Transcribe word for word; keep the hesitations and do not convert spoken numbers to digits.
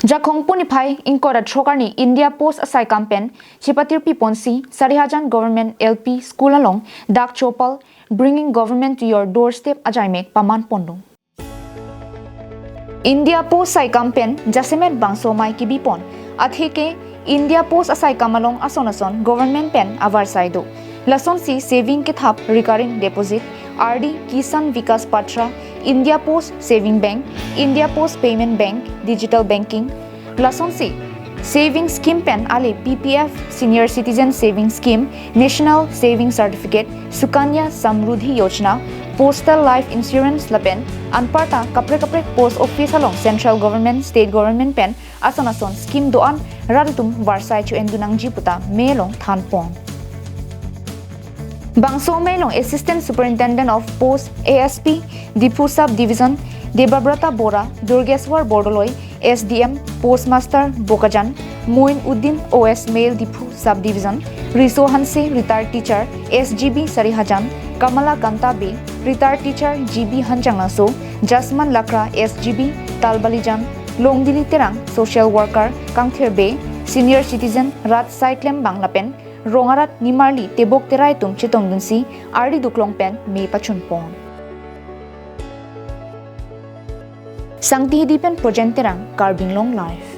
Jakhong puni phai ingkoi ra throk arni India Post asaikam pen chipatirpi ponsi Sarihajan Government L P School along dak chopal Bringing Government to Your Doorstep ajaimek paman pondung. India Post saikam pen jasemet bangso amei kebi pon, atheke India Post asaikam along ason ason government pen avarsai do. Lasonsi saving kethap, recurring deposit, R D, Kisan Vikas Patra, India Post Saving Bank, India Post Payment Bank, digital banking, lasonsi saving scheme pen ale P P F, Senior Citizen Saving Scheme, National Saving Certificate, Sukanya Samruddhi Yojana, Postal Life Insurance lapen anparta kaprek kaprek post office along central government, state government pen ason ason scheme do-an rat atum varsai cho-endun nangji puta mei along than pon. Bangso amei along Assistant Superintendent of Post, A S P, Diphu Sub Division Debabrata Bora, Durgeswar Bordoloi, S D M, Postmaster Bokajan, Moin Uddin, O S Male Diphu Sub Division, Riso Hanse, retired teacher, S G B Sarihajan, Kamala Kanta Bey, retired teacher, G B Hanjanglangso, Jasman Lakra, S G B Talbalijan, Longdili Terang, social worker, Kangthir Bey, senior citizen, rat saiklem bang lapen rong arat nimarli tebok terai atum chetongdunsi ardi duklong pen mei pachun pon. Sangti Hidi pen Projen Terang, Karbi Anglong Live.